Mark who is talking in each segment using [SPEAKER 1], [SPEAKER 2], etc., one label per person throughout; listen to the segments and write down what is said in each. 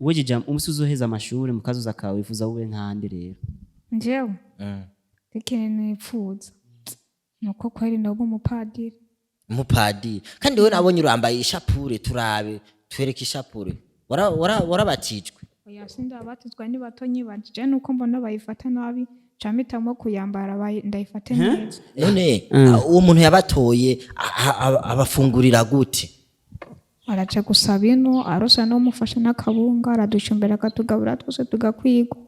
[SPEAKER 1] Wejeje umusi uzoheza amashuri, mu kazoza kawe wifuza ube nkande rero?
[SPEAKER 2] Njyewe ikintu nipfuza ni uko kweri noba umupadiri.
[SPEAKER 3] Umupadiri? Kandi wowe nabonye urambaye ishapure, turabe, twereke ishapure. Warabatijwe?
[SPEAKER 2] Oya, sindabatizwa, ni bato nyibajije nuko mbona bayifata nabi, ca mpitamo kuyambara ndayifate neza.
[SPEAKER 3] None uwo muntu yabatoye abafungurira gute?
[SPEAKER 2] Araja gusaba ino, arosa n'umufasha n'akabunga, araducumbera, akatugabura twose tugakwigwa.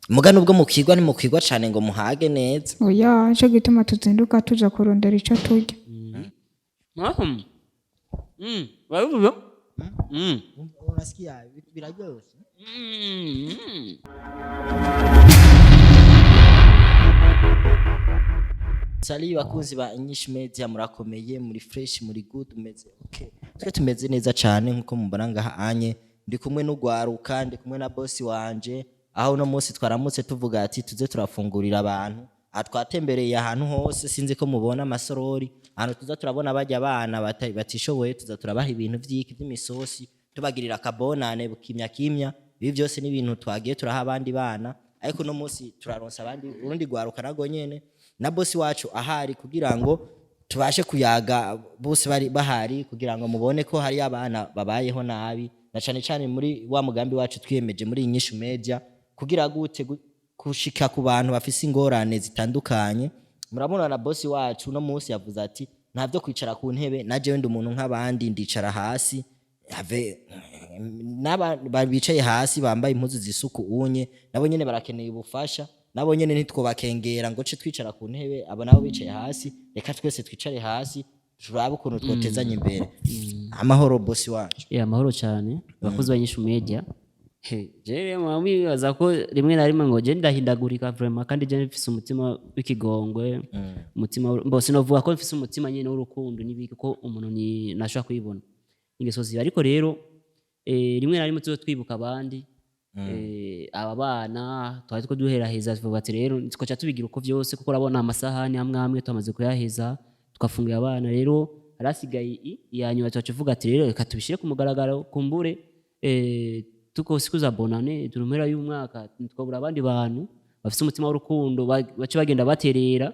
[SPEAKER 3] Muga nubwo mukigwa, ntimukwigwa cane ngo muhage neza.
[SPEAKER 2] Oya, nico gituma tuzinduka tuja kurondera ico turya.
[SPEAKER 1] Wabivuze?
[SPEAKER 3] Unasikia biraryoshe. Sali bakunzi ba English Media, murakomeye, muri fresh, muri good, meze okay. Twe tumeze neza cyane nkuko mubona ngaha anye ndi kumwe n'ugwaruka, ndi kumwe na boss wanje, aho uno munsi twaramutse tuvuga ati tuze turafungurira abantu. Aha twatembereye ahantu hose, sinzi ko mubona amasorori, ahantu tuza turabona bajya abana batishoboye, tuza turabaha ibintu vy'iki vy'imisosi, tubagirira akabonane kimya kimya. Ibi byose ni ibintu twagiye turaha abandi bana, ariko uno munsi turaronsa abandi urundi rwaruka nago nyene na bosi wacu ahari, kugira ngo tubashe kuyaga bose bari bahari, kugira ngo mubone ko hari abana babayeho nabi, na cane cane muri wa mugambi wacu twiyemeje muri Inyishu Media, kugira gute gushika ku bantu bafise ingorane zitandukanye. Murabona na bosi wacu uno munsi yavuze ati nta byo kwicara ku ntebe, na jewe ndi umuntu nk'abandi, ndicara hasi. Have n'aba bicaye hasi bambaye impuzu zisuku unye, nabo nyene barakeneye ubufasha, nabo nyene ntitwobakengera ngo ce twicara ku ntebe, abo nabo bicaye hasi. Reka twese twicare hasi, turabe ukuntu twotezanya imbere. Amahoro, bosi wacu.
[SPEAKER 1] Ya, amahoro cyane, abakozi ba Inyishu Media. Jewe mwibaza ko rimwe na rimwe ngo je ndahindagurika vraiment, kandi je mfise umutima w'ikigongwe, umutima mbo sinovuga ko mfise umutima nyene w'urukundo n'ibiki, ko umuntu ni nashobora kwibona ingeso zibi, ariko rero rimwe na rimwe tuzo twibuka abandi. Aba bana twari two duheraheza, tuvuga ati rero twaca tubigira uko vyose, kuko urabona amasahani amwe amwe twamaze kuyaheza, tugafungira abana, rero harasigaye iya nyuma. Tugaca tuvuga ati rero reka tubishire ku mugaragaro, kumbure tuko siku za bonane, turi mu mpera y'umwaka, twabura abandi bantu bafise umutima w'urukundo bace bagenda baterera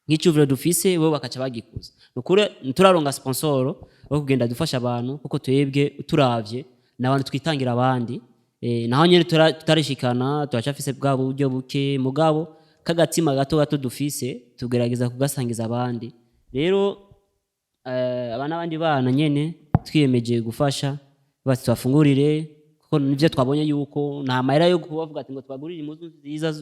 [SPEAKER 1] nk'icuviro dufise, bo bakaca bagikuza. Nukuri turaronga sponsor wo kugenda dufasha abantu, kuko twebwe turavye n'abantu twitangira abandi, naho nyene tutarishikana, turacafise bwa buryo buke, mugabo kagatima gato gato dufise tugerageza kugasangiza abandi. Rero aba n'abandi bana nyene twiyemeje gufasha, bati tubafungurire, kuko nivyo twabonye yuko nta mahera yo kubavuga ati ngo tubagurire impuzu nziza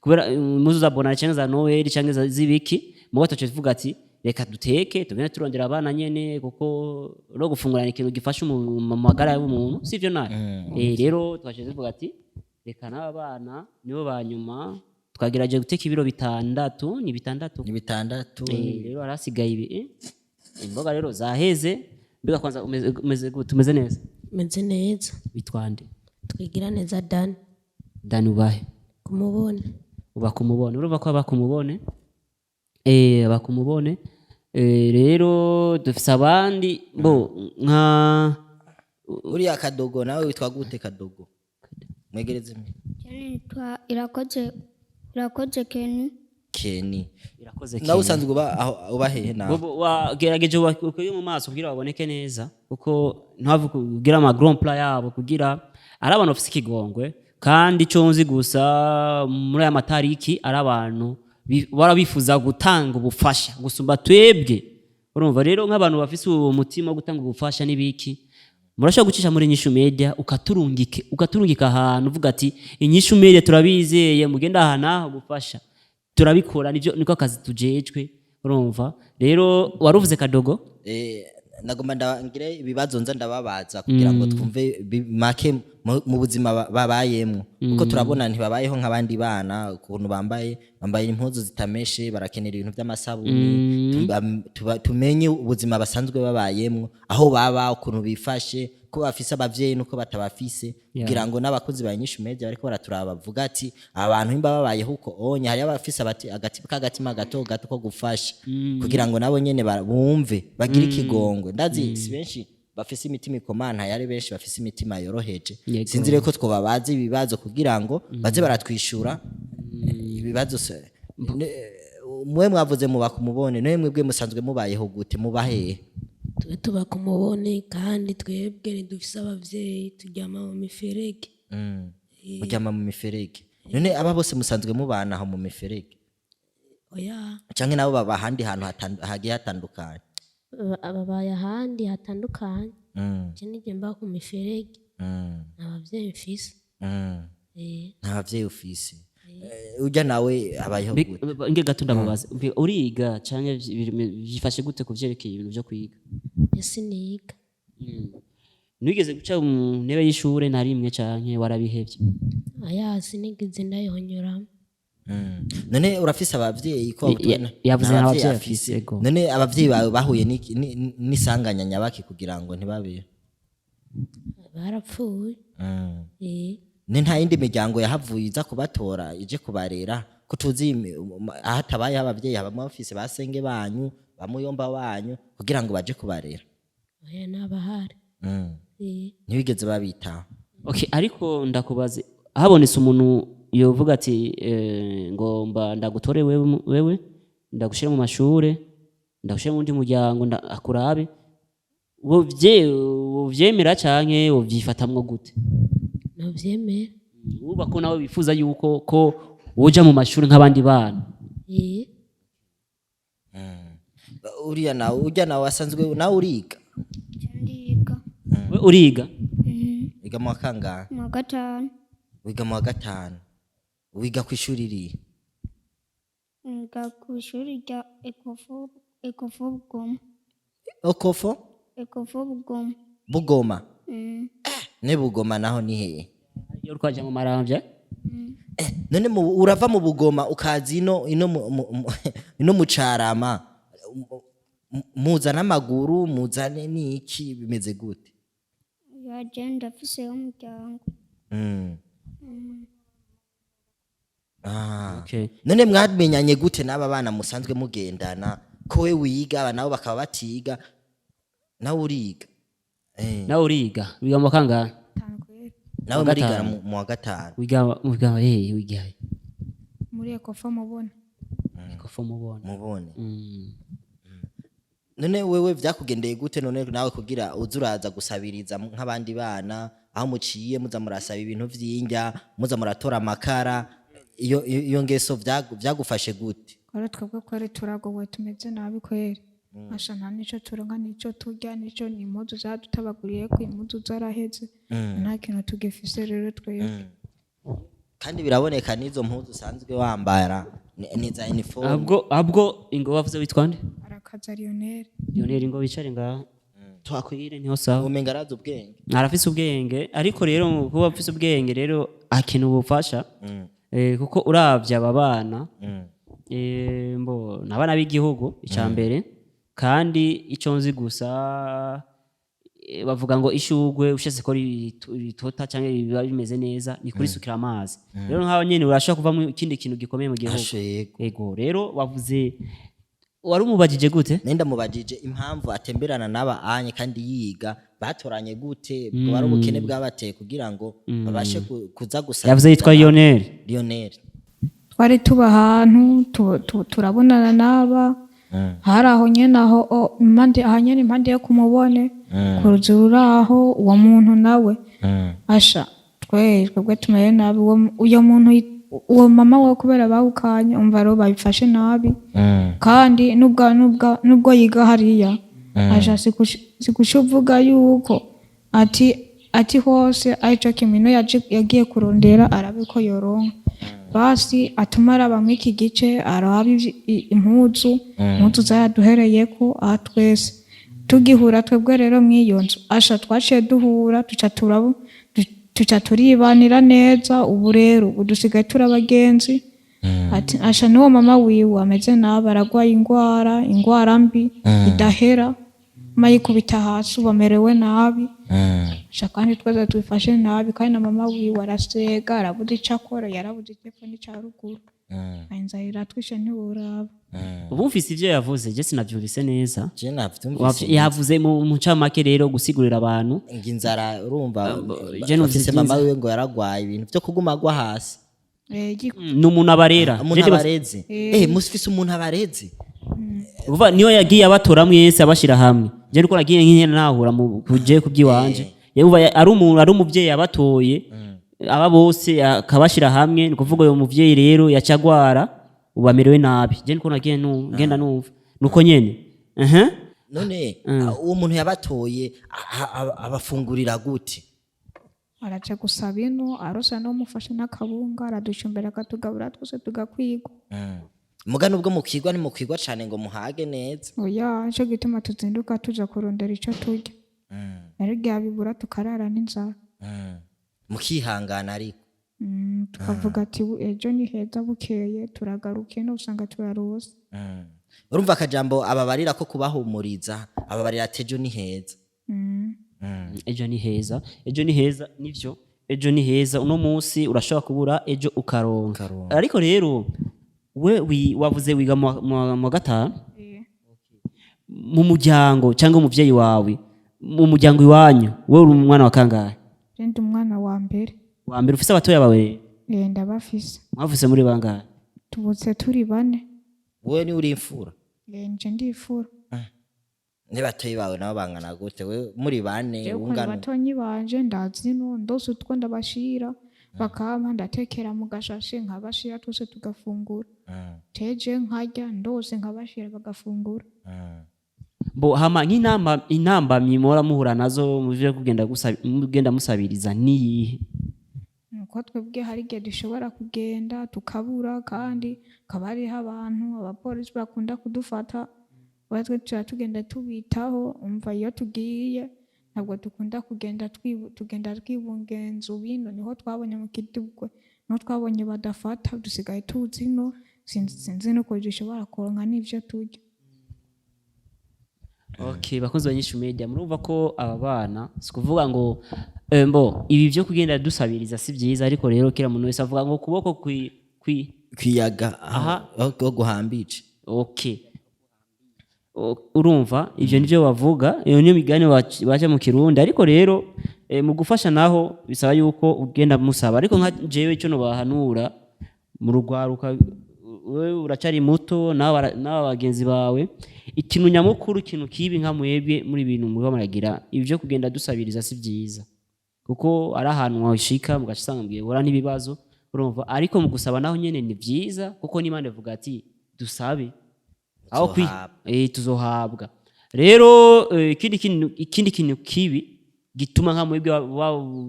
[SPEAKER 1] kubera impuzu za bonane canke za Noel canke z'ibiki, mugo tuca tuvuga ati reka duteke, tugende turondera abana nyene, kuko no gufungura ni ikintu gifasha mu magara y'umuntu, sivyo nayo? Rero twaciye tuvuga ati reka n'aba bana nibo ba nyuma. Twagerageje guteka ibiro 6, ni 6.
[SPEAKER 3] Ni 6.
[SPEAKER 1] Rero harasigaye ibi, imboga rero zaheze. Mbega kwanza umeze gute? Umeze neza?
[SPEAKER 4] Meze neza.
[SPEAKER 1] Witwa nde?
[SPEAKER 4] Twigira neza Dani.
[SPEAKER 1] Dani, ubahe?
[SPEAKER 4] Kumubona.
[SPEAKER 1] Uba kumubone, urumva ko aba kumubone, aba kumubone. Rero dufise abandi bo nka
[SPEAKER 3] Uriya Kadogo nawe witwa gute? Kadogo, mwegereze.
[SPEAKER 5] Nitwa Irakoze Keni.
[SPEAKER 3] Keni.
[SPEAKER 1] Irakoze
[SPEAKER 3] Nawe
[SPEAKER 1] Keni.
[SPEAKER 3] usanzwe uba aho, uba hehe nawe?
[SPEAKER 1] Bobo, wagerageje ukuye mu maso kugira baboneke neza, kuko ntavu kugira ama grand plat yabo, kugira ari abantu bafise ikigongwe. Kandi ico nzi gusa, muri aya matariki ari abantu bara bifuza gutanga ubufasha gusumba twebwe. Urumva rero nk'abantu bafise uwo mutima wo gutanga ubufasha n'ibiki, murashobora gucisha muri Inyishu Media, ukaturungika ahantu uvuga ati Inyishu Media turabizeye, mugenda aha n'aha gufasha, turabikora, nivyo niko akazi tujejwe. Urumva rero waruvuze Kadogo.
[SPEAKER 3] Nagomba ndangire ibibazo nza ndababaza kugira ngo twumve make mu buzima babayemwo, kuko turabona ntibabayeho nk'abandi bana, ukuntu bambaye impuzu zitameshe, barakenera ibintu by'amasabuni. Tumenye ubuzima basanzwe babayemwo, aho baba, ukuntu bifashe, ko bafise abavyeyi nuko batabafise, kugira ngo n'abakozi ba Inyishu Media bariko baraturaba bavuga ati abantu nimba babayeho uko onye, hariyo abafise agati k'agatima gato gato ko gufasha, kugira ngo nabo nyene bumve bagire ikigongwe. Ndazi si benshi. bafise imitima ikomana, yari benshi bafise imitima yoroheje.
[SPEAKER 1] Yego.
[SPEAKER 3] Sinzi rero ko twobabaza ibibazo kugira ngo baze baratwishura ibibazo mwe mwavuze muba kumubone. None mwebwe musanzwe mubayeho gute, muba hehe?
[SPEAKER 4] Twe tuba ku mubone, kandi twebwe ntidufise abavyeyi, turyama mu miferege.
[SPEAKER 3] Muryama mu miferege. None aba bose musanzwe mubana aho mu miferege?
[SPEAKER 4] Oya.
[SPEAKER 3] Canke nabo baba ahandi hantu hagiye hatandukanye?
[SPEAKER 4] Babaye ahandi hatandukanye. Je nije mba ku miferege. Nta bavyeyi mfise.
[SPEAKER 3] Nta bavyeyi ufise. Urya nawe abayeho gute?
[SPEAKER 1] Nge gato ndamubaza. Uriga canke vyifashe gute ku vyerekeye ibintu vyo kwiga?
[SPEAKER 4] Ese niga.
[SPEAKER 1] Nigeze guca mu ntebe y'ishure na rimwe canke warabihevye?
[SPEAKER 4] Aya, sinigeze ndayihonyoramo.
[SPEAKER 3] None urafise abavyeyi ko
[SPEAKER 1] Yavuze
[SPEAKER 3] nta
[SPEAKER 1] nta
[SPEAKER 3] bavyeyi
[SPEAKER 1] bavyeyi
[SPEAKER 3] afise.
[SPEAKER 1] afise, ego.
[SPEAKER 3] None abavyeyi bawe bahuye n'isanganya nyabaki kugira ngo ntibabe?
[SPEAKER 4] Barapfuye.
[SPEAKER 3] Ne nta yindi miryango yahavuye iza kubatora, ije kubarera, ko tuzi aho hatabayeho abavyeyi habamo bafise basenge banyu, bamuyomba wanyu, kugira ngo baje kubarera?
[SPEAKER 4] Oya, ntabahari.
[SPEAKER 3] Ntibigeze babitaho.
[SPEAKER 1] Okay, ariko ndakubaze, habonetse umuntu yovuga ati ngomba ndagutore wewe, ndagushire mu mashure, ndagushire mu wundi muryango, akurabe, wovyemera canke wovyifatamwo gute?
[SPEAKER 4] Ntuvyemera.
[SPEAKER 1] Uba ko nawe wifuza yuko ko woja mu mashuri nk'abandi bana.
[SPEAKER 3] Uriya nawe, urya nawe asanzwe nawe uriga?
[SPEAKER 5] Ndiga.
[SPEAKER 1] We uriga?
[SPEAKER 3] Wiga mu wa kangahe?
[SPEAKER 5] Mu wa gatanu.
[SPEAKER 3] Wiga mu wa gatanu. Wiga kw'ishuri irihe?
[SPEAKER 5] Niga ku ishuri rya Ecofo, Ecofo Bugoma.
[SPEAKER 3] Okofo?
[SPEAKER 5] Ecofo Bugoma.
[SPEAKER 3] Bugoma?
[SPEAKER 5] Mm.
[SPEAKER 3] Ne Bugoma naho ni hehe?
[SPEAKER 1] Iyo uriko mu Maramvya.
[SPEAKER 3] None urava mu Bugoma ukaza ino ino mu Carama, muza n'amaguru, muzane n'iki, bimeze gute?
[SPEAKER 5] Ya, je ndafise umuryango.
[SPEAKER 1] Okay.
[SPEAKER 3] None mwamenyanye gute n'aba bana musanzwe mugendana, ko we wiga, aba nabo bakaba batiga? Nawe uriga?
[SPEAKER 1] Nawe uriga, wiga mu wa kangahe?
[SPEAKER 2] Tanu kweri.
[SPEAKER 3] Nawe
[SPEAKER 1] Wa
[SPEAKER 3] murigana
[SPEAKER 1] gatanu.
[SPEAKER 3] mu wa gatanu.
[SPEAKER 1] Wiga wiga
[SPEAKER 2] Muri Ecofo mubona.
[SPEAKER 1] Ecofo mubona.
[SPEAKER 3] Mubone. None wewe vyakugendeye gute none nawe kugira uze uraza gusabiriza nk'abandi bana, aho muciye muza murasaba ibintu vy'indya, muza muratora amakara, iyo ngeso vyagufashe gute?
[SPEAKER 2] Kora twebwe kweri turagowe, tumeze nabi kweri. Asha, nta nico turonka, nico turya, nico ni impuzu zadutabaguriye ko impuzu zaraheze. Nta kintu tugifise rero twebwe.
[SPEAKER 3] Kandi biraboneka n'izo mpuzu usanzwe wambara ni za uniforme.
[SPEAKER 1] Ahubwo ingo wavuze witwa nde?
[SPEAKER 2] Arakaza Lionel.
[SPEAKER 1] Lionel, ngo wicare ngaha twakwire, niho sawa.
[SPEAKER 3] Umenga arazi ubwenge.
[SPEAKER 1] Arafise ubwenge, ariko rero mu kuba afise ubwenge rero akina ubufasha, kuko uravye aba bana, mbo ni abana b'igihugu ica mbere. Kandi ico nzi gusa, bavuga ngo ishugwe ushatse ko ritota canke biba bimeze neza ni kurisukira amazi. Rero nk'aho nyene urashobora kuvamwo ikindi kintu gikomeye mu gihugu.
[SPEAKER 3] Ashe, yego.
[SPEAKER 1] Ego, rero wavuze wari umubajije gute?
[SPEAKER 3] Nenda mubajije impamvu atemberana n'aba anye kandi yiga, batoranye gute, bwo ari ubukene bwabateye kugira ngo babashe kuza gusa.
[SPEAKER 1] Yavuze yitwa Lionel.
[SPEAKER 3] Lionel.
[SPEAKER 2] Twari tuba ahantu turabonana n'aba hari aho nyene aho impande aha nyene, impande yo kumubone ku ruzu ruri aho uwo muntu nawe. Asha, twebwe tumere nabi. Uyo muntu uwo mama we kubera bawukanye, umva rero babifashe nabi. Kandi nubwo yiga hariya, asha, sikuca uvuga yuko ati hose arico kimino yagiye kurondera arabe ko yoronka, basi atuma araba mw'iki gice, araba impuzu zaraduhereyeko aha twese tugihura. Twebwe rero mw'iyo nzu, asha, twaciye duhura, tuca turibanira neza. Ubu rero ubu dusigaye turi abagenzi. Ati asha, n'uwo mama wiwe ameze nabi, aragwaye ingwara mbi idahera, mayikubita hasi, ubu amerewe nabi. Asha, kandi twese twifashe nabi, kandi na mama wiwe arasega, arabuze ico akora, yarabuze icepfo n'ica ruguru. Inzara iratwishe ntiworaba.
[SPEAKER 1] Ubu mfise ivyo yavuze, je sinavyumvise neza.
[SPEAKER 3] Je navyumvise.
[SPEAKER 1] Yavuze mu ncamake rero gusigurira abantu.
[SPEAKER 3] Ngo inzara, urumva.
[SPEAKER 1] Je numvise
[SPEAKER 3] bafise mama
[SPEAKER 1] ivy'inzara.
[SPEAKER 3] wiwe ngo yaragwaye ibintu vyo kuguma agwa hasi.
[SPEAKER 1] Ni umuntu abarera.
[SPEAKER 3] Umuntu
[SPEAKER 1] Je ndibaza-
[SPEAKER 3] abareze, musifise umuntu abareze.
[SPEAKER 1] Uva niyo yagiye abatora mwese abashira hamwe. Je niko nagiye nk'inkene nahura mu kuje kubyiwanje. Yumva ari umuntu, ari umuvyeyi abatoye aba bose akabashira hamwe. Ni kuvuga uyo muvyeyi rero yacagwara, ubu amerewe nabi. Je niko nagiye ngenda numva nuko nyene.
[SPEAKER 3] None uwo muntu yabatoye abafungurira gute?
[SPEAKER 2] Araja gusaba ino, arosa n'umufasha n'akabunga, araducumbera, akatugabura twese tugakwigwa.
[SPEAKER 3] Muga nubwo mukigwa, ntimukwigwa cane ngo muhage neza.
[SPEAKER 2] Oya, nico gituma tuzinduka tuja kurondera ico turya. Ariko igihe bibura tukarara n'inzara.
[SPEAKER 3] Mukihangana ariko.
[SPEAKER 2] Tukavuga ati: "Ejo ni heza, bukeye turagaruka ino usanga turarose."
[SPEAKER 3] Urumva akajambo ababarira ko kubahumuriza, ababarira ati ejo ni heza.
[SPEAKER 1] Ejo ni heza, ejo ni heza, nivyo, ejo ni heza. Uno munsi urashobora kubura, ejo ukaronka.
[SPEAKER 3] Ukaronka.
[SPEAKER 1] Ariko rero we wavuze wiga mu wa gatanu. Mu muryango cyangwa umuvyeyi wawe, mu muryango iwanyu, wewe uri umwana wa kangahe?
[SPEAKER 2] Je ndi umwana wa mbere.
[SPEAKER 1] Wa mbere. Ufise abatoya bawe rero?
[SPEAKER 2] Eh, ndabafise.
[SPEAKER 1] Mwavuse muri bangahe?
[SPEAKER 2] Tubutse turi bane.
[SPEAKER 3] Wewe ni uri imfura?
[SPEAKER 2] Eh, nje ndifura.
[SPEAKER 3] Ni batoyi bawe nabo bangana gute? We muri bane?
[SPEAKER 2] Jewe ukuntu
[SPEAKER 3] Ungana?
[SPEAKER 2] Batonyi banje ndazi ino, ndose utwo ndabashira bakampa, ndatekera mu gashashe nkabashira, twese tugafungura. Teje nkarya, ndose nkabashira bagafungura.
[SPEAKER 1] Bo hama nk'inamba, intambamyi muhora muhura nazo mu vyo kugenda mugenda musabiriza niyihe?
[SPEAKER 2] Nuko twebwe hari igihe dushobora kugenda tukabura, kandi hakaba hariho abantu, abapolisi bakunda kudufata. Uba twe tuba tugenda tubitaho. Umva, iyo tugiye ntabwo dukunda kugenda tugenda twibungenza. Bino niho twabonye mu Kidugwe, niho twabonye badafata, dusigaye tuzi ino. Sinzi nuko dushobora kuronka n'ivyo turya.
[SPEAKER 1] Okay, bakunzi ba Nyishu Media, murumva ko aba bana si kuvuga ngo mbo ibi byo kugenda dusabiriza si byiza, ariko rero kila muntu wese avuga ngo kuboko kwi
[SPEAKER 3] Kwiyaga.
[SPEAKER 1] Aha.
[SPEAKER 3] Aho guhambije.
[SPEAKER 1] Okay. Urumva ivyo nivyo bavuga, iyo niyo migani baca mu Kirundi. Ariko rero mu gufasha naho bisaba yuko ugenda musaba. Ariko nka jewe ico nobahanura mu rugwaruka, wewe uracari muto, n'aba bagenzi bawe, ikintu nyamukuru, ikintu kibi nka mwebwe muri ibintu muba muragira ibyo kugenda dusabiriza si byiza, kuko ari ahantu washika mugaca usanga mwihura n'ibibazo, urumva. Ariko mu gusaba naho nyene ni byiza, kuko n'Imana ivuga ati dusabe aho kwi
[SPEAKER 3] Tuzohabwa.
[SPEAKER 1] Tuzohabwa. Rero ikindi kintu kibi gituma nka mwebwe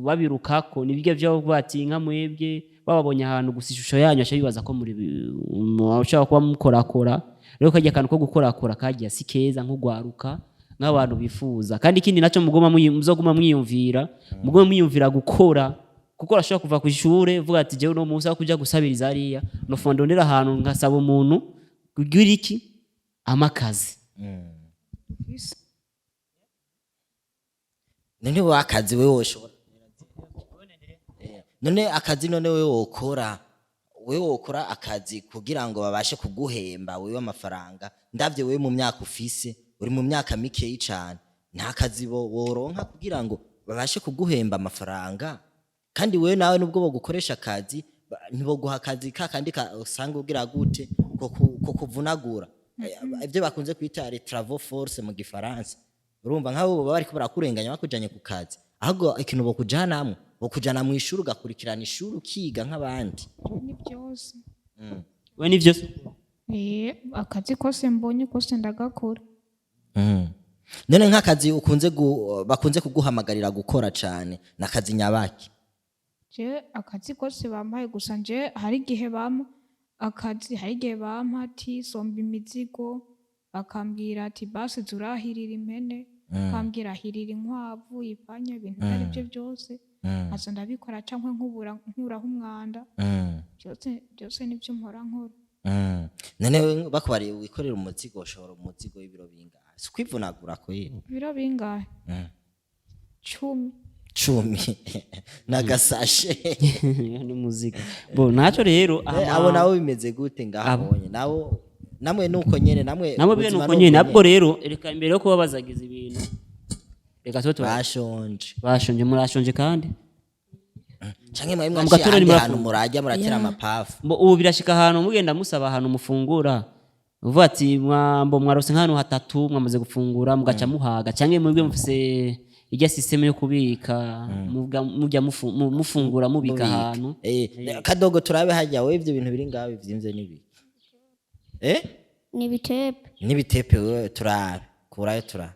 [SPEAKER 1] babirukako ni bijya byo bati nka mwebwe bababonye ahantu gusa, ishusho yanyu aca bibaza ko muri mushobora kuba mukorakora. Rero kajya akantu ko gukorakora kagiye si keza nk'ugwaruka, nk'abantu bifuza. Kandi ikindi nacyo mugoma muzoguma mwiyumvira, muguma mwiyumvira gukora, kuko urashobora kuva ku ishure uvuga ati jewe uno munsi aho kuja gusabiriza hariya nofa ndondera ahantu nkasaba umuntu kugira iki amakazi.
[SPEAKER 3] None wowe akazi wewe woshobora, none akazi, none wewe wokora, wewe wokora akazi kugira ngo babashe kuguhemba wewe amafaranga? Ndavye wewe mu myaka ufise, uri mu myaka mikeyi cane, nta kazi bo woronka kugira ngo babashe kuguhemba amafaranga. Kandi wewe nawe nubwo bogukoresha akazi, ntiboguha akazi ka kandi usanga ugira gute ko kuvunagura. Ibyo bakunze kwita les travaux forcés mu Gifaransa. Urumva nk'abo baba bariko barakurenganya bakujanye ku kazi. Ahubwo ikintu bokujanamwo, bokujana mu ishuri, ugakurikirana ishuri, ukiga nk'abandi.
[SPEAKER 2] Ni byose.
[SPEAKER 1] We nivyo.
[SPEAKER 2] Eh, akazi kose mbonye kose ndagakora.
[SPEAKER 3] None nk'akazi ukunze bakunze kuguhamagarira gukora cane nakazi nyabaki?
[SPEAKER 2] Je akazi kose bampaye, gusa nje hari igihe bampa akazi, hari igihe bampa ati somba imizigo, bakambwira ati basi zurahirira impene, bakambwira ahirira inkwavu, ipanya, ibintu ibyo ari byo byose nkaza ndabikora, canke nkubura, nkuraho umwanda. Byose byose nibyo mpora nkora.
[SPEAKER 3] None wewe bakubariye wikorera umuzigo, ushobora umuzigo w'ibiro bingahe? Si kwivunagura kweri?
[SPEAKER 2] Ibiro bingahe? 10.
[SPEAKER 3] 10 n'agasashe.
[SPEAKER 1] N'umuzigo bo ntacyo rero.
[SPEAKER 3] Abo nabo bimeze gute ngaho? Bonye nabo Namwe nuko nyene, namwe
[SPEAKER 1] Namwe bwe
[SPEAKER 3] ubuzima
[SPEAKER 1] nuko nyene. Nabwo rero reka imbere yo kubabazagiza ibintu, reka tube tuba
[SPEAKER 3] Bashonje.
[SPEAKER 1] Bashonje, murashonje kandi.
[SPEAKER 3] Canke mwari
[SPEAKER 1] Mu
[SPEAKER 3] mwaciye
[SPEAKER 1] gatondo
[SPEAKER 3] ahandi
[SPEAKER 1] ni
[SPEAKER 3] hantu murajya muratera amapafu?
[SPEAKER 1] Ubu birashika ahantu mugenda musaba ahantu mufungura, uvuga ati mwambo mwarose nk'ahantu hatatu mwamaze gufungura, mugaca muhaga, canke mwebwe mufise irya système yo kubika, mujya mufungura mubika ahantu?
[SPEAKER 3] Kadogo, turabe hajya wewe, ivyo bintu biri ngaho bivyimbye nibi
[SPEAKER 5] Ni ibitepe.
[SPEAKER 3] N'ibitepe. Wewe turabe, kurayo turabe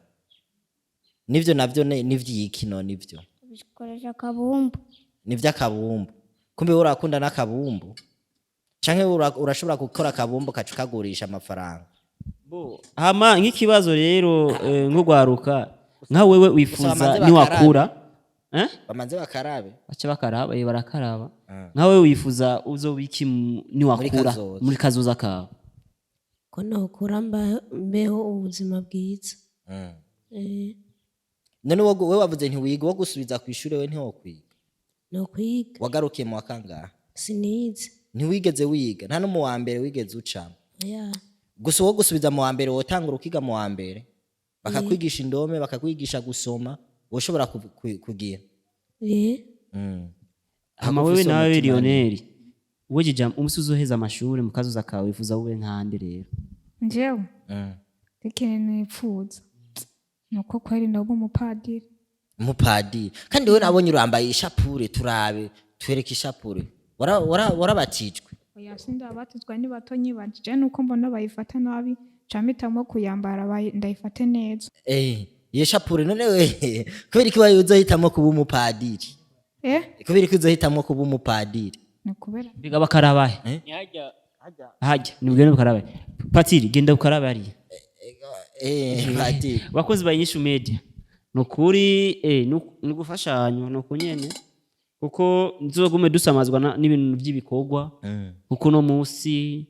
[SPEAKER 3] nivyo navyo nivyiki no nivyo?
[SPEAKER 5] Tubikoresha akabumbu.
[SPEAKER 3] Nivy'akabumbu. Kumbe wewe urakunda n'akabumbu, canke wewe urashobora gukora akabumbu kaca ukagurisha amafaranga?
[SPEAKER 1] Bo, hama nk'ikibazo rero, nk'ugwaruka nka wewe wifuza
[SPEAKER 3] bamanze
[SPEAKER 1] niwakura, eh?
[SPEAKER 3] Bamanze bakarabe.
[SPEAKER 1] Baca bakaraba, barakaraba. Nka wewe wifuza uzobiki niwakura?
[SPEAKER 3] Muri kazoza.
[SPEAKER 1] Muri kazoza kawe.
[SPEAKER 4] Ko nokura mbeho ubuzima bwiza.
[SPEAKER 3] None wowe wavuze ntiwiga, wo gusubiza ku ishure we ntiwokwiga?
[SPEAKER 4] Nokwiga.
[SPEAKER 3] Wagarukiye mu wa kangahe?
[SPEAKER 4] Sinize.
[SPEAKER 3] Ntiwigeze wiga, nta no mu wa mbere wigeze ucamo?
[SPEAKER 4] Oya.
[SPEAKER 3] Gusa uwo gusubiza mu wa mbere, wotangura ukiga mu wa mbere, bakakwigisha indome, bakakwigisha gusoma, woshobora kugira?
[SPEAKER 1] Hama
[SPEAKER 3] Hagufi
[SPEAKER 1] wewe
[SPEAKER 3] usoma
[SPEAKER 1] nawe
[SPEAKER 3] umutima.
[SPEAKER 1] Lionel, wejeje umusi uzoheza amashuri, mu kazoza kawe wifuza ube nkande rero?
[SPEAKER 2] Njyewe ikintu nipfuza ni uko kweri noba umupadiri.
[SPEAKER 3] Umupadiri? Kandi wowe nabonye urambaye ishapure, turabe, twereke ishapure. Warabatijwe?
[SPEAKER 2] Oya, sindabatizwa, ni bato nyibajije nuko mbona bayifata nabi, ca mpitamo kuyambara ndayifate neza.
[SPEAKER 3] Iyo shapure none we kubera iki wawe uzohitamwo kuba umupadiri?
[SPEAKER 2] Eh?
[SPEAKER 3] Kubera iki uzohitamwo kuba umupadiri?
[SPEAKER 2] Ni ukubera
[SPEAKER 1] Mbega bakarabahe? Hajya nibwene bukarabahe. Patiri, genda ukarabe hariya.
[SPEAKER 3] Padiri.
[SPEAKER 1] Bakozi ba Inyishu Media, ni ukuri, ni ugufashanya, ni ukunyene kuko ntituzogume dusamazwa n'ibintu by'ibikorwa, kuko uno munsi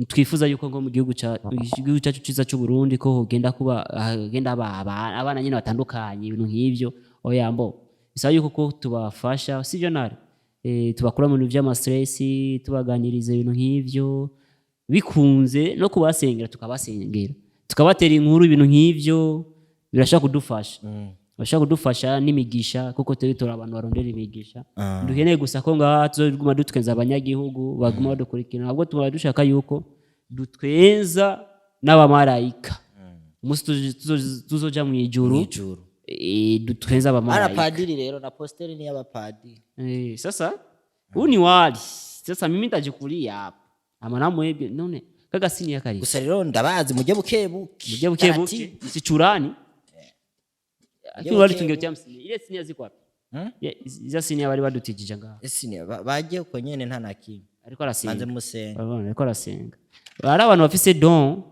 [SPEAKER 1] twifuza yuko nko mu gihugu igihugu cyacu cyiza cy'u Burundi ko hogenda kuba hagenda haba abana nyine batandukanye, ibintu nk'ibyo. Oya, mbo bisaba yuko ko tubafasha, sibyo nare? Tubakura mu bintu by'amastress, tubaganiriza ibintu nk'ibyo, bikunze no kubasengera tukabasengera, tukabatera inkuru, ibintu nk'ibyo birashobora kudufasha, bashobora kudufasha n'imigisha, kuko turi abantu barondera imigisha. Dukeneye gusa ko ngaha tuzoguma dutwenza abanyagihugu baguma badukurikirana, ahubwo tuba dushaka yuko dutwenza n'abamarayika umunsi tuzoja mu ijuru.
[SPEAKER 3] Mw'ijuru.
[SPEAKER 1] Dutwenza abamarayika.
[SPEAKER 3] Ara padiri rero na posteri ni y'abapadiri.
[SPEAKER 1] Sasa huu ni wali, sasa mimi nitajikulia hapa ama namwebwe none kagasini kari.
[SPEAKER 3] Gusa rero ndabazi mujye buke buke.
[SPEAKER 1] Mujye buke buke.
[SPEAKER 3] Taratibu.
[SPEAKER 1] Msichurani, lakini wali tungetia msini ile sinia ziko wapi? Za sinia bari badutijije ngaha.
[SPEAKER 3] Ese bagiye uko nyene nta na kimwe.
[SPEAKER 1] Ariko arasenga.
[SPEAKER 3] Manze musenga.
[SPEAKER 1] Urabona, ariko arasenga. Hari abantu bafise don,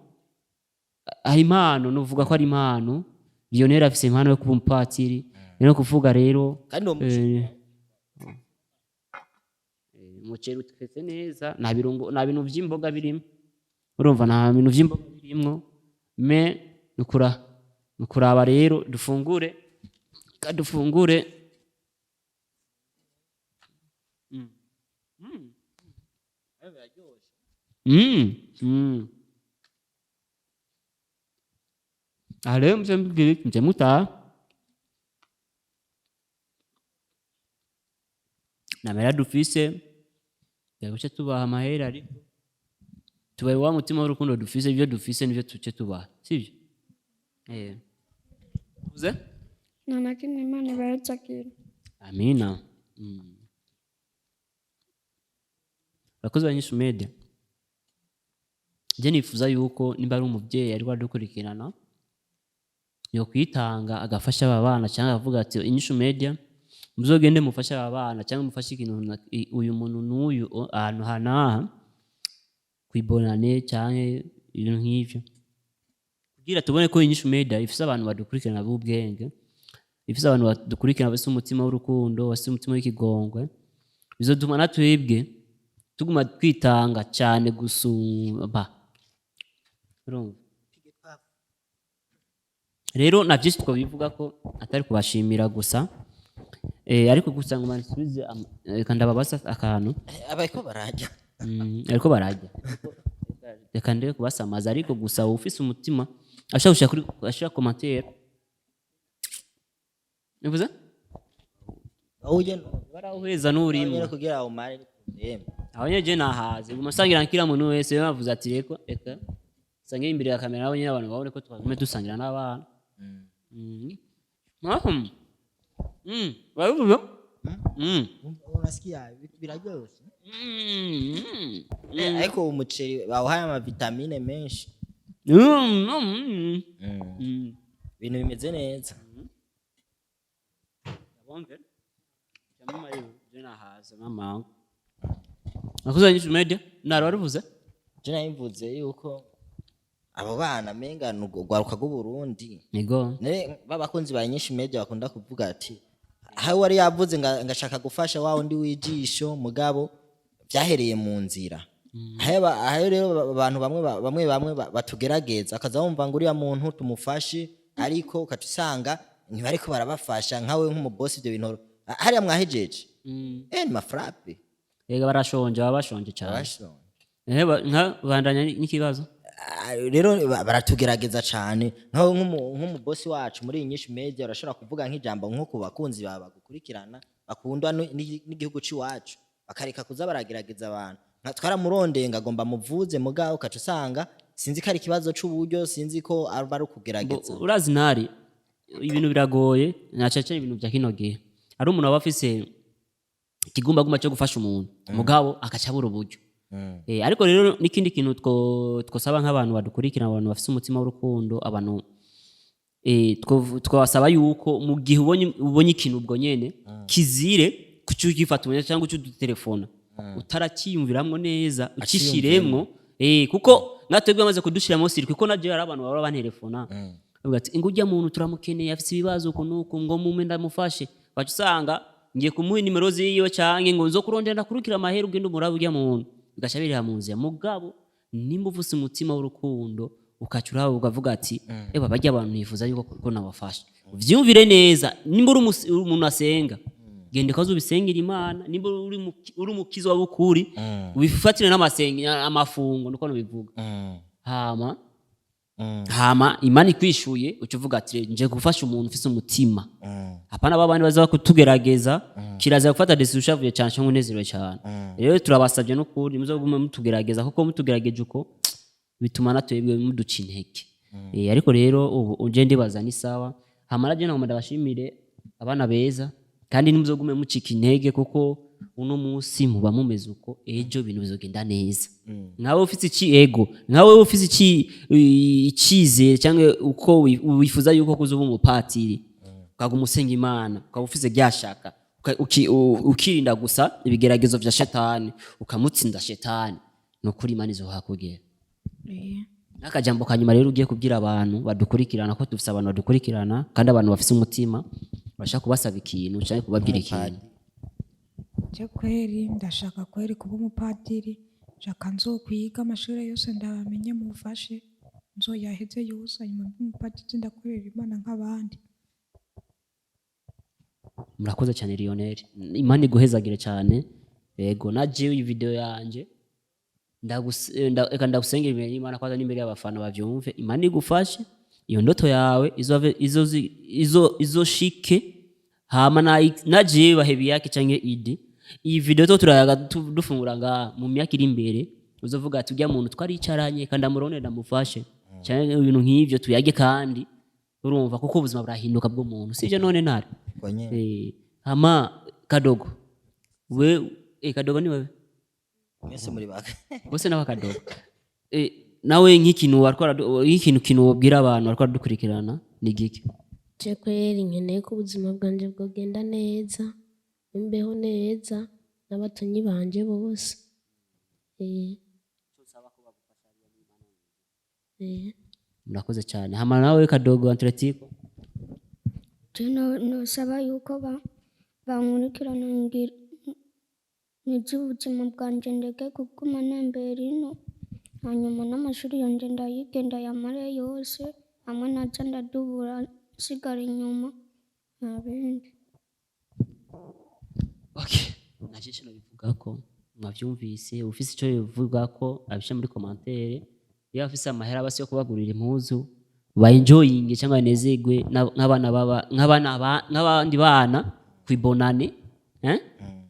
[SPEAKER 1] hari impano, nuvuga ko ari impano. Lionel afise impano yo kuba umupatiri, no kuvuga rero.
[SPEAKER 3] Kandi uwo
[SPEAKER 1] Umuceri utetse neza, nta birungo, nta bintu by'imboga birimo, urumva nta bintu by'imboga birimwo, me nukura nukuraba rero dufungure kadufungure. Aha rero muje mbwira iki, muje mutaha namera dufise yaguce tubaha amahera, ariko tubaye wa mutima w'urukundo dufise, ibyo dufise nivyo tuce tubaha, sivyo? Uze?
[SPEAKER 5] Nta na kimwe, Imana ibahezagira.
[SPEAKER 1] Amina. Bakozi ba Inyishu Media, je nifuza yuko nimba ari umuvyeyi ariko adukurikirana yokwitanga agafasha aba bana, cyangwa akavuga ati Inyishu Media muzogende mufashe aba bana, cyangwa mufashe ikintu uyu muntu n'uyu ahantu hanaha kwibonane, cyangwa ibintu nk'ivyo, kugira tubone ko Inyishu Media ifise abantu badukurikirana b'ubwenge, ifise abantu badukurikirana bafise umutima w'urukundo, bafise umutima w'ikigongwe. Bizotuma na twebwe tuguma twitanga cyane gusumba. Urumva rero na byinshi twabivuga ko atari kubashimira gusa, ariko gusa ngo mansubize reka ndababaza akantu.
[SPEAKER 3] Abariko barajya.
[SPEAKER 1] Ariko barajya. Reka ndebe kubasamaza, ariko gusa ufise umutima ashaka gushira kuri, ashaka commentaire nivuze.
[SPEAKER 3] Awuje.
[SPEAKER 1] Barawuheza n'urimo.
[SPEAKER 3] Nyine kugira umare ni problème.
[SPEAKER 1] Aho nyene je nahaze guma sangira nkira muntu wese bavuze ati reko reka sangire imbere ya kamera, nabo nyene abantu babone ko twagume dusangira n'abana. Babivuze.
[SPEAKER 3] Unasikia biraryoshe.
[SPEAKER 1] Mm.
[SPEAKER 3] Ariko umuceri bawuhaye amavitamine menshi. Ibintu bimeze neza.
[SPEAKER 1] Bonve. Mama rero je nahaze mama. Nakuze Nyishu Media naro warivuze?
[SPEAKER 3] Je nabivuze yuko abo bana menga ni urwaruka rw'Uburundi.
[SPEAKER 1] Yego.
[SPEAKER 3] Nere babakunzi ba Nyinshi Media bakunda kuvuga ati aho wari yavuze ngashaka gufasha wa wundi w'ijisho, mugabo vyahereye mu nzira. Aho rero abantu bamwe bamwe batugerageza akaza wumva ngo uriya muntu tumufashe, ariko ukaca usanga ntibariko barabafasha nkawe nk'umubosi. Ibyo bintu hariya mwahejeje ni mafrappe.
[SPEAKER 1] Yego, barashonje, baba bashonje cyane.
[SPEAKER 3] Barashonje.
[SPEAKER 1] Nka bandanya n'ikibazo.
[SPEAKER 3] Ah, rero baratugerageza cane nkawe nk'umubosi wacu muri iyi Nyinshi Media, urashobora kuvuga nk'ijambo nko ku bakunzi bawe bagukurikirana bakundwa n'igihugu c'iwacu, bakareka kuza baragerageza abantu nka twaramurondeye ngo agomba muvuze, mugabo ukaca usanga sinzi ko ari ikibazo c'uburyo, sinzi ko aba ari ukugerageza.
[SPEAKER 1] Urazi ntari ibintu biragoye, nacaca ibintu bya kino gihe ari umuntu aba afise ikigumbagumba cyo gufasha umuntu, mugabo agaca abura uburyo. Ariko rero n'ikindi kintu twosaba nk'abantu badukurikira, abantu bafise umutima w'urukundo, abantu twabasaba yuko mu gihe ubonye ikintu ubwo nyene kizire kuca ugifata umwanya cyangwa uca udutelefona utarakiyumviramwo neza, ucishiremwo, kuko natwebwe bamaze kudushiramo siri, kuko navyo hari abantu bahora bantelefona bavuga ati ngo ujya muntu turamukeneye, afise ibibazo uku nuku, ngo mume ndamufashe, waca usanga ngiye kumuha inimero ziwe canke ngo nzo kurondera ndakurukira amahera ugende umurabe urya muntu, bigaca birira mu nzira. Mugabo nimba ufise umutima w'urukundo, ukaca uraba ukavuga ati ewa barya abantu nifuza yuko ko nabafasha, uvyumvire neza. Nimba uri umuntu asenga, genda ukaza ubisengera Imana. Nimba uri umukizi w'abukuri, ubifatire n'amasenga, amafungo, niko nubivuga. Hama Imana ikwishuye, uca uvuga ati nje gufasha umuntu ufise umutima, hapana babandi baza kutugerageza. Kirazira gufata decision ushavuye cyane cyangwa unezerewe cyane. Rero turabasabye n'ukuri muzogume mutugerageza, kuko mutugerageje uko bituma natwebwe muduca intege. Ariko rero ubu uje ndibaza ni sawa. Hama navyo nagomba ndabashimire, abana beza, kandi ntimuzogume mucika intege, kuko uno munsi muba mumeze uko, ejo ibintu bizogenda neza. Nkawe ufise iki ego, nkawe ufise iki icizere cyangwa uko wifuza yuko kuzoba umupatiri, ukaguma usenga Imana, ukaba ufise ryashaka, ukirinda gusa ibigeragezo vya shetani, ukamutsinda shetani, ni ukuri Imana izohakugera. N'akajambo kanyuma rero ugiye kubwira abantu badukurikirana, ko dufise abantu badukurikirana kandi abantu bafise umutima, bashaka kubasaba ikintu cyangwa kubabwira ikintu.
[SPEAKER 2] Je kweri ndashaka kweri kuba umupadiri, nshaka nzokwiga amashuri yose ndabamenye, mufashe nzoyaheze yose, hanyuma mbe umupadiri ndakorera Imana nk'abandi.
[SPEAKER 1] Murakoze cyane Lionel, Imana iguhezagire cyane. Yego, na jewe iyi video yanje reka ndagusengera imbere y'Imana kwanza n'imbere y'abafana bavyumve. Imana igufashe iyo ndoto yawe izove izo izoshike. Hama na jewe bahebi yake canke idi iyi video to turayaga dufungura ngaha mu myaka iri imbere, uzovuga ati ujya muntu twaricaranye kandi amurone ndamufashe canke ibintu nk'ivyo tuyage, kandi urumva kuko ubuzima burahinduka bw'umuntu, sivyo none ntare?
[SPEAKER 3] Uko nyene.
[SPEAKER 1] Hama Kadogo we, Kadogo ni wewe?
[SPEAKER 3] Mwese muri baka.
[SPEAKER 1] Bose nawe Kadogo, nawe nk'ikintu wariko nk'ikintu kintu wobwira abantu bariko baradukurikirana ni giki?
[SPEAKER 4] Je kweri nkeneye ko ubuzima bwanje bwogenda neza, mbeho neza n'abatonyi banje bose.
[SPEAKER 1] Murakoze cyane. Hama nawe Kadogo Atletico?
[SPEAKER 5] Je nosaba yuko bankurikirana ngira nize ubuzima bwanje, ndeke kuguma nembera ino, hanyuma n'amashuri yanje ndayige ndayamare yose, hamwe naza ndadubura nsigara inyuma, nta bindi.
[SPEAKER 1] Okay, naje icyo nabivuga ko mwabyumvise. Ufise icyo bivuga ko abishe muri commentaire. Iyo afise amahera basi yo kubagurira impuzu, baenjoyinge cyangwa banezerwe nk'abana baba nk'abana nk'abandi bana kwibonane, eh,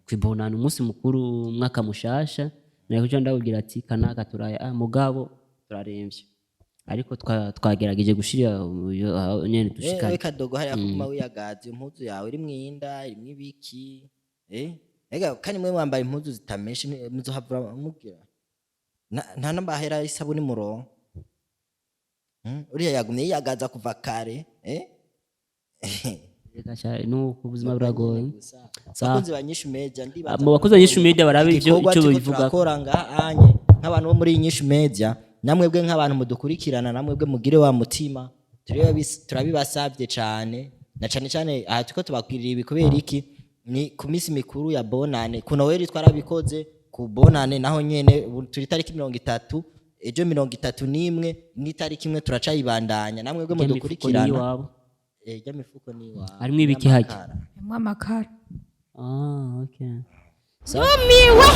[SPEAKER 1] kwibonane umunsi mukuru, umwaka mushasha. Nari kuca ndababwira ati kanaka turaya, ah, mugabo turaremvye, ariko twagerageje gushira aho nyene dushikane.
[SPEAKER 3] We kadogo, hariya kuguma wiyagaza, impuzu yawe irimwo inda, irimwo ibiki, eh? Ega kandi mwe mwambaye impuzu zitameshe, muzohavura mugira nta n'amahera y'isabuni muronka. Uriya yagumye yiyagaza kuva kare, eh?
[SPEAKER 1] Reka nuko ubuzima buragoye. Sawa.
[SPEAKER 3] Bakunzi ba Nyishu Media, ndibaza
[SPEAKER 1] Mu bakozi ba Nyishu Media barabe ivyo
[SPEAKER 3] igikorwa
[SPEAKER 1] ico
[SPEAKER 3] turiko
[SPEAKER 1] bivuga.
[SPEAKER 3] turakora ngaha anye nk'abantu bo muri Nyishu Media, namwebwe nk'abantu mudukurikirana, namwebwe mugire wa mutima. Turabibasavye cane, na cane cane aha turiko tubabwirira ibi kubera iki? Ni ku minsi mikuru ya bonane. Ku Noweli twarabikoze, ku bonane naho nyene. Ubu turi tariki 30, ejo 31 n'itariki 1 turacayibandanya. Namwebwe
[SPEAKER 1] Irya mifuko ni
[SPEAKER 3] mudukurikirana.
[SPEAKER 1] iwabo.
[SPEAKER 3] Eh, irya mifuko ni iwabo.
[SPEAKER 1] Harimwo ibiki harya?
[SPEAKER 3] N'amakara.
[SPEAKER 2] Harimwo amakara.
[SPEAKER 1] Ah, okay.
[SPEAKER 4] Ndumiwe.